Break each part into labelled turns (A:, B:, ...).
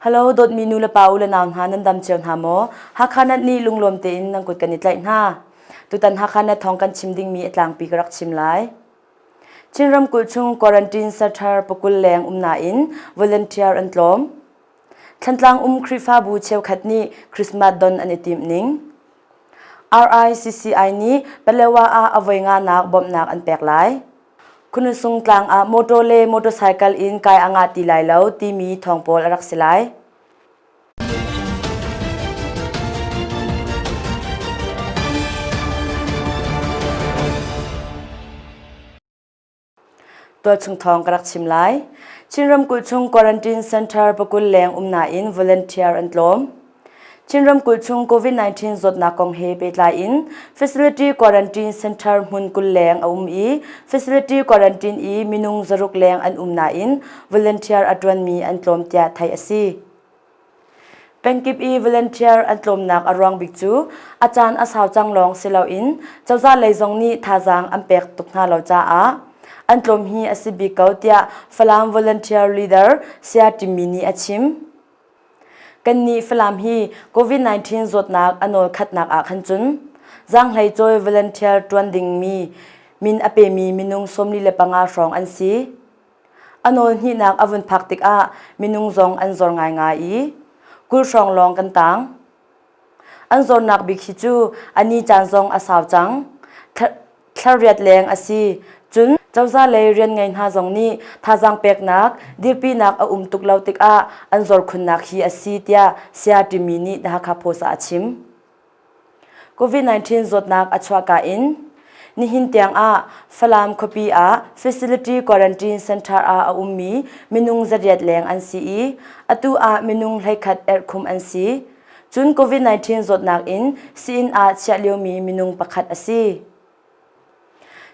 A: Hello dawtmi nu le pa u le nau hna nan dam cio hna maw? Hakha nat nih lunglawm tein nan kut kan i tlaih hna. Tutan Hakha nat thawng kan chim dingmi a tlangpi ka rak chim lai. Chin ramkulh chung quarantine center pakul leng um nain volunteer an tlawm. Thlantlang um Khrihfabu cheukhat nih Christmas don an i timh ning. RICCI nih Palewa ah a voi nganak bawmhnak an pek lai. Khunusung tlang ah motor le motorcycle in kai a ngah ti lai lo timi thawng pawl a rak si lai. Tualchung thawng ka rak chim lai. Chin ramkulh chung quarantine center pakul leng um nain volunteer an tlawm. Chin ramkulh chung COVID-19 zawtnak kong he pehtlai in facility quarantine center hmun 20 leng a um i facility quarantine i minung 600 leng an um nain volunteer a ṭuanmi an tlawm tiah theih a si. Pengkip i volunteer an tlawmnak a ruang bik cu a caan a sau cang lawng si loin cozah lei zong nih thazaang an pek tuk hna lo caah an tlawm hi a si bik ko tiah Falam volunteer leader Saya Timmy nih a chim. Kannih Falam hi COVID-19 zawtnak a nawl khatnak ah khan cun zaanghleicawi volunteer ṭuan dingmi min a pemi minung 45 hrawng an si. A nawl hnihnak a vun phak tikah minung zong an zor ngaingai i 20 hrawng lawng kan tang. An zornak bik hi cu a ni caan zong a sau cang. Thla riat leng a si. Cun cozah lei rian ngei hna zong nih thazaang peknak, dirpinak a um tuk lo tikah an zor khunnak hi a si tiah Saya Timi nih The Hakha Post ah a chim. COVID-19 zawtnak a chuahka in nihin tiang ah Falam khuapi ah facility quarantine center ah a ummi minung 800 leng an si i atu ah minung 11 erhkhum an si. Cun COVID-19 zawtnak in sii-inn ah chiah liomi minung pakhat a si.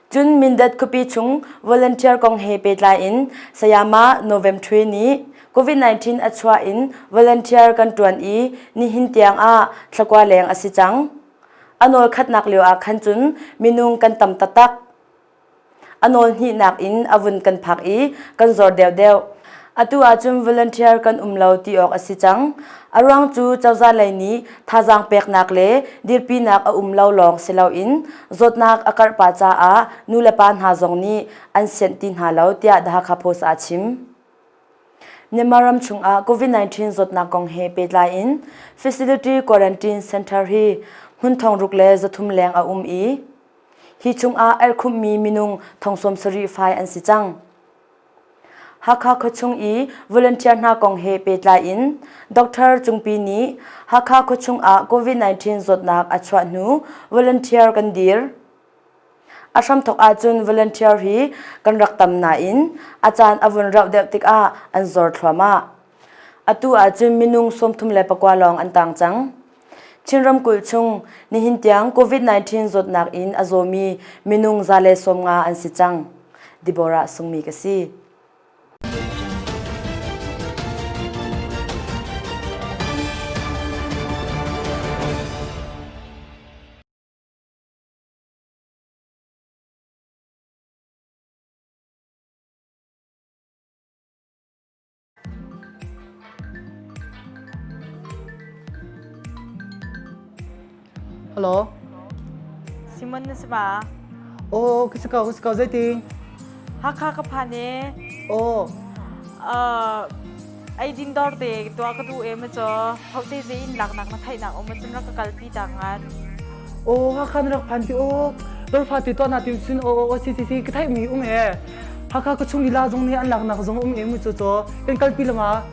A: Cun Mindat khuapi chung volunteer kong he pehtlai in Sayama Novem Htwe nih COVID-19 a chuah in volunteer kan ṭuan i nihin tiang ah thlakua leng a si cang. A nawl khatnak lio ah khan cun minung kan tam taktak. A nawl hnihnak in a vun kan phak i kan zor deuhdeuh. Atu ahcun volunteer kan um lo ti awk a si cang. A ruang cu cozah lei nih thazaang peknak le dirpinak a um lo lawng si loin zawtnak a karh pah caah nulepa hna zong nih an sianh ti hna lo tiah The Hakha Post ah a chim. Myanmar ram chungah COVID-19 zawtnak kong he pehtlai in Facility Quarantine Center hi hmun thongruk le 300 leng a um i hi chungah erhkhumhmi minung thong 70 fai an si cang. Hakha khuachung i volunteer hna kong he pehtlai in Doctor Cungpi nih Hakha khuachung ah COVID-19 zawtnak a chuah hnu volunteer kan dir. A hramthawk ahcun volunteer hi kan rak tam nain a caan a vun rauh deuh tikah an zor thluahmah. Atu ahcun minung 34 lawng an tang cang. Chin ramkulh chung nihin tiang COVID-19 zawtnak in a zawmi minung 150 an si cang. Deborah Sungmi ka si.
B: Hello.
C: Simon na si ba?
B: Oh, ka si ko, ka si ko. Zeiti?
C: Hakha ka phan e.
B: Oh.
C: Uh, ei din dor te tua ka du e ma cho ho te ze in lak nak na thai nak o ma chun rak ka kal pi ta ngan.
B: Oh, Hakha na rak phan ti oh. Dor fa ti to na tim sun oh oh si si si ka thai mi um e. Hakha ka chung lila zong nih an laknak zong um em cu cu kan kalpi lama.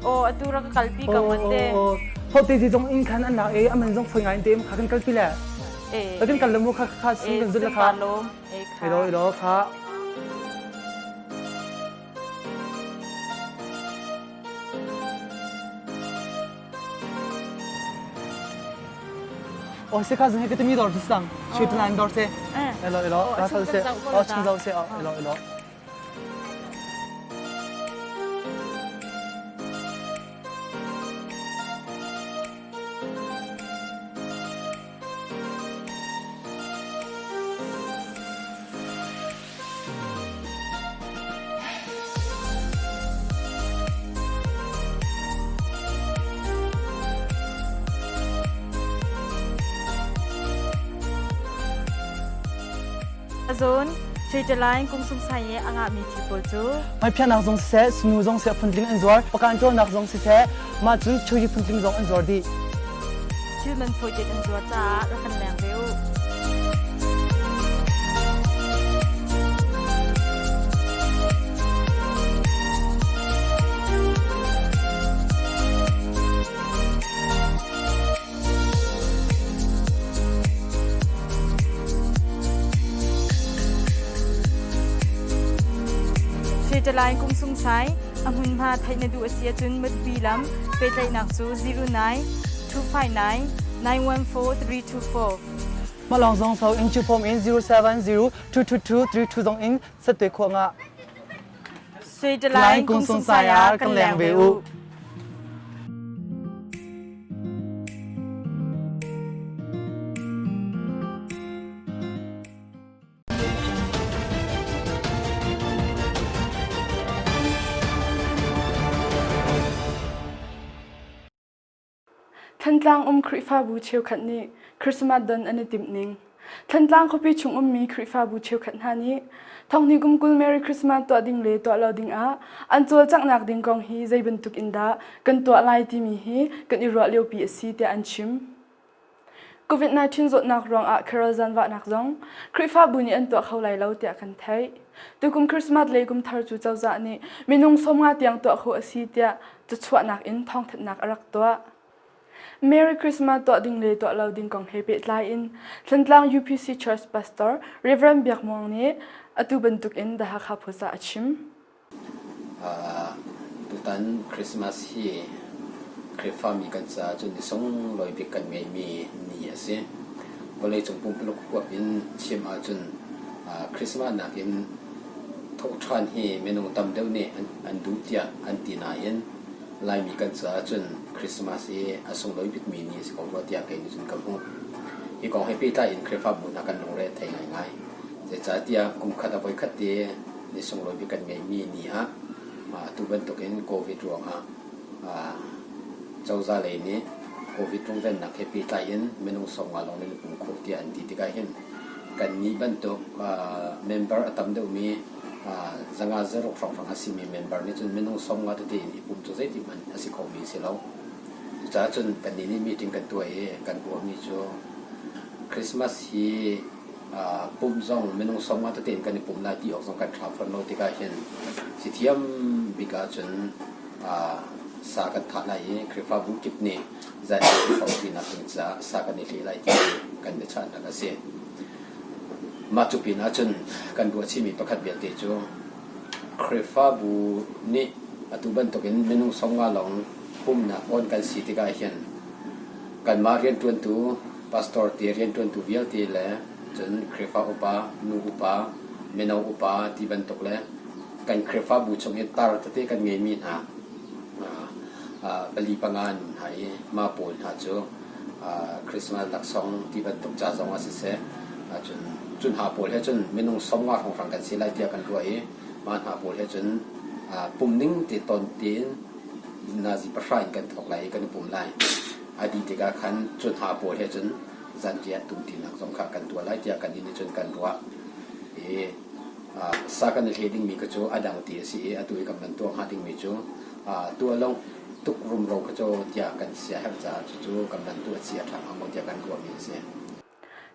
C: Aw atu ra ka kalpi ko man te.
B: Ho te zi zong in khan an lak e aman zong foi ngai te kha kan kalpi le.
C: Eh.
B: Kan kal lamu kha kha sin kan zul la kha.
C: Eh kha.
B: Ilo ilo kha. Oh se kha zong he ka timi dor sang. Shoot line dor se. Elo elo. Ra sal se. Oh chung zau se. Oh elo elo.
C: Azon, Switzerland kung sung sai i a ngahmi thil pawl cu
B: Hmaiphiahnak zong siseh, sunu zong siseh phuntling an zuar, pakan ṭawlnak zong siseh, mah cun churi phuntling zong an zuar dih.
C: Thil man fawi tein an zuar caah rak kan leng ve u. Switzerland kum sungsai a hmunhma theih na duh a si ahcun Matupi lam pehtlaihnak cu 09 259 914 324.
B: Mah lawng zong so in chu form in 070 222 32 zong in satwe khawh nga.
C: Switzerland kum sungsai ah kan leng ve u.
D: Thantlang um Khrihfabu cheukhat nih Christmas don an i timh ning. Thantlang khuapi chung ummi Khrihfabu cheukhat hna nih thonghnih kum 20 Merry Christmas tuah ding le tuah lo ding ah an cawlcanghnak ding kong hi zei bantuk in dah kan tuah lai timi hi kan i ruah liopi a si tiah an chim. COVID-19 zawtnak ruangah carol zanvahnak zong Khrihfabu nih an tuah kho lai lo tiah kan theih. Tukum Christmas le kum thar cu cozah nih minung 50 tiang tuah khawh a si tiah cachuahnak in thawngthanhnak a rak tuah. Merry Christmas tuah ding le tuah lo ding kong he pehtlai in Thantlang UPC Church Pastor Reverend Biak Muang nih atu bantuk in The Hakha Post ah a chim.
E: Tutan Christmas hi Khrihfami kan caah cun ni sunglawi bik kan ngeihmi ni a si. Vawleicung pumpuluk huap in chim ahcun Christmas nakin thawhṭhan hi minung tam deuh nih an duh tiah an ti nain Laimi kan caah cun Christmas hi a sunglawi bikmi ni a si ko rua tiah kei nih cun ka hmuh. Hi kong he pehtlai in Khrihfabu hna kan lungre a thei ngaingai. Zeicahtiah kum khat a voikhat te ni sunglawi bik kan ngeihmi ni ah atu bantukin COVID ruangah cozah lei nih COVID rungvennak he pehtlai in minung 50 lawng nan i pum khawh tiah an ti tikah hin kannih bantuk member a tam deuhmi zanga zaruk hrawnghrang a simi member nih cun minung 50 tete in i pum cu zeiti hmanh a si khomi a si lo. Cucaah cun kannih nih meeting kan tuah i kan ruahmi cu Christmas hi pumh zong minung 50 tete in kan i pum lai ti awk zong kan ṭha fawn lo tikah hin si thiam bik ahcun sa kan thah lai i Khrihfabu kip nih zan hrawng ding caah sa kan i hleh lai ti kan biachahnak a si. Mah cu pin ahcun kan ruah chihmi pakhat vialte cu Khrihfabu nih atu bantukin minung 50 lawng pumhnak on kan si tikah hin kanmah rianṭuantu pastor te rianṭuantu vialte le cun Khrihfa upa, nu upa, mino upa ti bantuk le kan Khrihfabu chung i tar tete kan ngeimi hna pali panga an um hna i mah pawl hna cu Christmas laksawng ti bantuk ca zong ah siseh cun cu hna pawl he cun minung 50 hrawnghrang kan si lai tiah kan ruah i mah hna pawl he cun pum ning te ton tein nazi pahra in kan thawk lai i kan i pum lai. A dih tikah khan cu hna pawl he cun zanriah tumṭinak zong kha kan tuah lai tiah kan inn cun kan ruah. I sa kan i hleh dingmi kha cu a dang ti a si i atu i kan van tuah hnga dingmi cu tuah lo tuk rumro kha cu tiah kan siaherh caah cucu kan van tuah ci a ṭha hnga maw tiah kan ruahmi a si.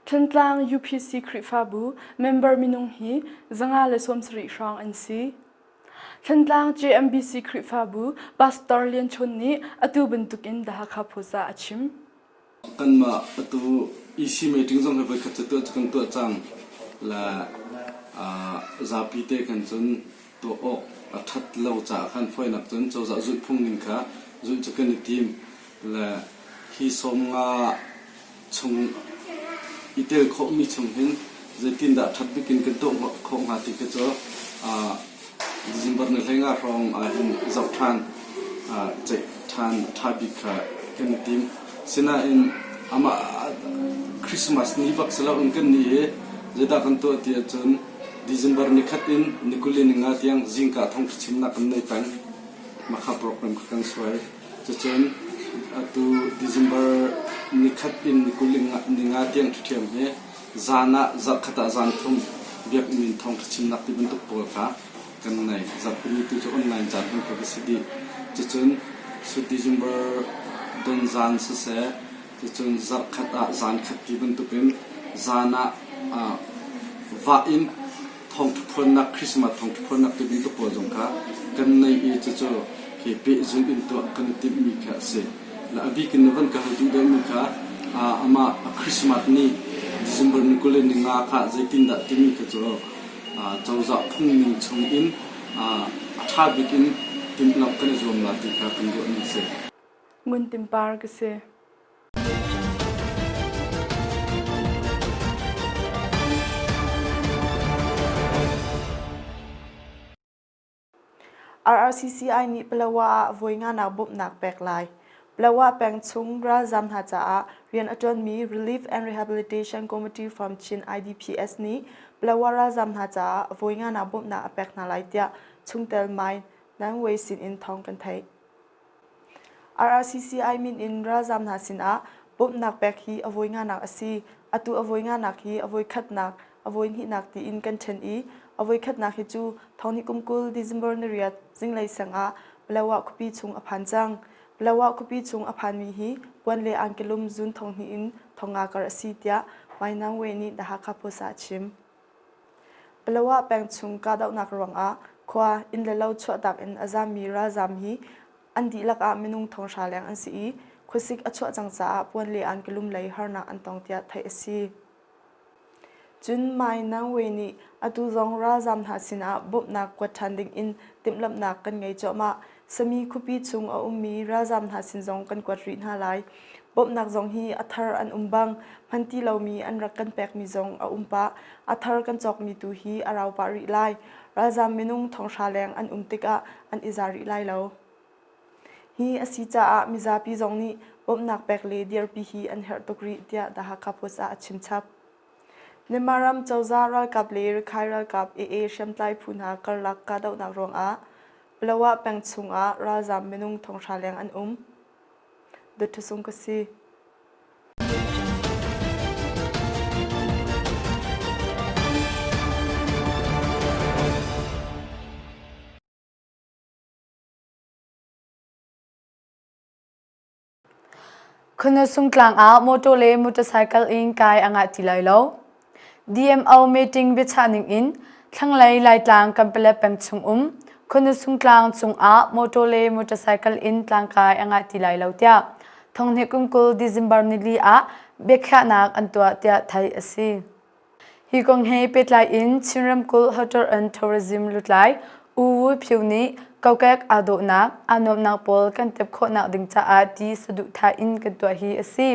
D: Thantlang UPC Khrihfabu member minung hi 170 hrawng an si. Thantlang JMBC Khrihfabu Pastor Lian Chawn nih atu bantukin The Hakha Post ah a chim.
F: Kanmah atu EC meeting zong hi voikhat cu tuah cu kan tuah cang. Le zapi te khan cun tuah awk a ṭhat lo caah khan fawinak cun cozah zulhphung ning kha zulh cu kan i tim. Le hi 50 chung i tel khawhmi chung hin zeitindah ṭhat bik in kan tuah khawh hnga ti khi cu December ni 15 hrawng ahhin zoh ṭhan, ceih ṭhan a ṭha bik kha kan i tim. Sinain amah Christmas ni bak si loin kan nih hi zeidah kan tuah ti ahcun December ni khat in ni 25 tiang zingka thawngṭha chimnak kan nei peng. Mah kha program kha kan suai. Cucun atu December nikhat in ni 25 tiang ṭhiṭhiam hi zan ah zarhkhat ah zan thum. Biakinn in thawngṭha chimnak ti bantuk pawl kha kan nei. Zarhpini tu cu online caan hman kha ka si dih. Cucun December don zan siseh, cucun zarhkhat ah zan khat ti bantukin zan ah vah in thawngṭha phuannak Christmas thawngṭha phuannak ti bantuk pawl zong kha kan nei i cucu hi pehzulh in tuah kan i timhmi kha a si. Le a bik in na van ka hal duh deuhmi kha amah Christmas ni December ni 25 kha zeitindah timi kha cu cozah phungning chung in a ṭha bik in timhlamh kan i zuam la ti kha kan ruahmi a si.
D: Ngun Timpar ka si.
G: RRCCI nih Palawa ah voi nganak bawmhnak pek lai. Palawa peng chung ralzaam hna caah rian a ṭuanmi Relief and Rehabilitation Committee from Chin IDPS nih Palawa ralzaam hna caah voi nganak bawmhnak a pek hna lai tiah chungtel Mai Nan Wei sinin thawng kan theih. RRCCI min in ralzaam hna sinah bawmhnak pek hi a voi nganak a si. Atu a voi nganak hi a voi khatnak, a voi hnihnak tiin kan ṭhen i a voi khatnak hi cu thonghnih kum 20 December ni riat zinglei sang ah Palawa khuapi chung a phan cang. Palawa khuapi chung a phanmi hi puan le angkelum zun thonghnih in thongnga kar a si tiah Mai Nang Wei nih The Hakha Post ah a chim. Palawa peng chung kahdohnak ruangah khua, inn le lo chuahtak in a zammi ralzam hi an dihlak ah minung thonghra leng an si i khuasik a chuah cang caah puan le angkelum lei harnak an tong tiah theih a si. Cun Mai Nang Wei nih atu zong ralzam hna sinah bawmhnak kuat ṭhan dingin timhlamhnak kan ngei cuahmah. Sami khuapi chung a ummi ralzam hna sin zong kan kuat rih hna lai. Bawmhnak zong hi a thar an um bang hman ti lomi an rak kan pekmi zong a um pah. A thar kan cawkmi tu hi a rau pah rih lai. Ralzam minung thonghra leng an um tikah an i za rih lai lo. Hi a si caah mizapi zong nih bawmhnak pek le dirpi hi an herh tuk rih tiah The Hakha Post ah a chimchap. Myanmar ram cozah ralkap le Rakhine ralkap AA hriamtlai phu hna karlak kahdohnak ruangah Palawa peng chungah ralzaam minung thonghra leng an um. Dawtthasung ka si.
H: Khuanusung tlang ah motor le motorcycle in kai a ngah ti lai lo. DMO meeting biachah ning in thlanglei Laitlang Kanpalet peng chung um Khuanusung tlang cungah motor le motorcycle in tlangkai a ngah ti lai lo tiah thonghnih kum 20 December nili ah biakhiahnak an tuah tiah theih a si. Hi kong he pehtlai in Chin ramkulh Hotel and Tourism lutlai U Wu Phyu nih kokek aa dawhnak, aa nuamhnak pawl kan tep khawhnak ding caah ti saduhthah in kan tuah hi a si.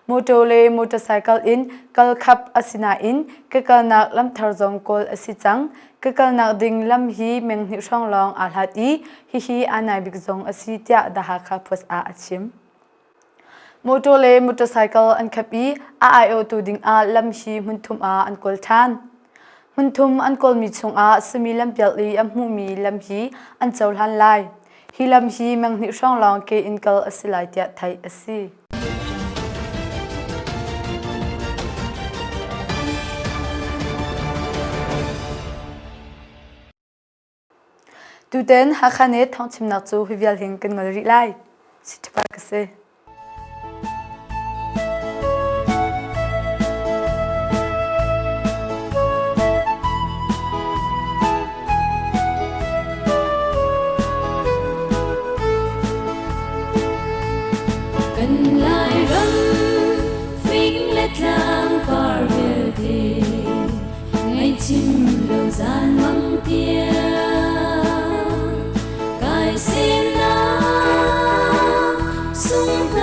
H: Motor le motorcycle in kal khap a si nain ka kalnak lamthar zong kawl a si cang. Ka kalnak ding lam hi meng hnih hrawng lawng aa hlat i hihi aa nai bik zong a si tiah The Hakha Post ah a chim. Motor le motorcycle an khap i a aiawhtu dingah lam hi hmunthum ah an kawl ṭhan. Hmunthum an kawlmi chungah sami lampial i a hmuhmi lam hi an cohlan lai. Hi lam hi menghnih hrawng lawng ke in kal a si lai tiah theih a si. Tutan Hakha nih thawngchimnak cu hi vial hin kan ngol rih lai. Sithipa ka si.
I: Kan Lairam fing le tlang par vialte Ngaihchim lo zan mang tiang kai semnak sung.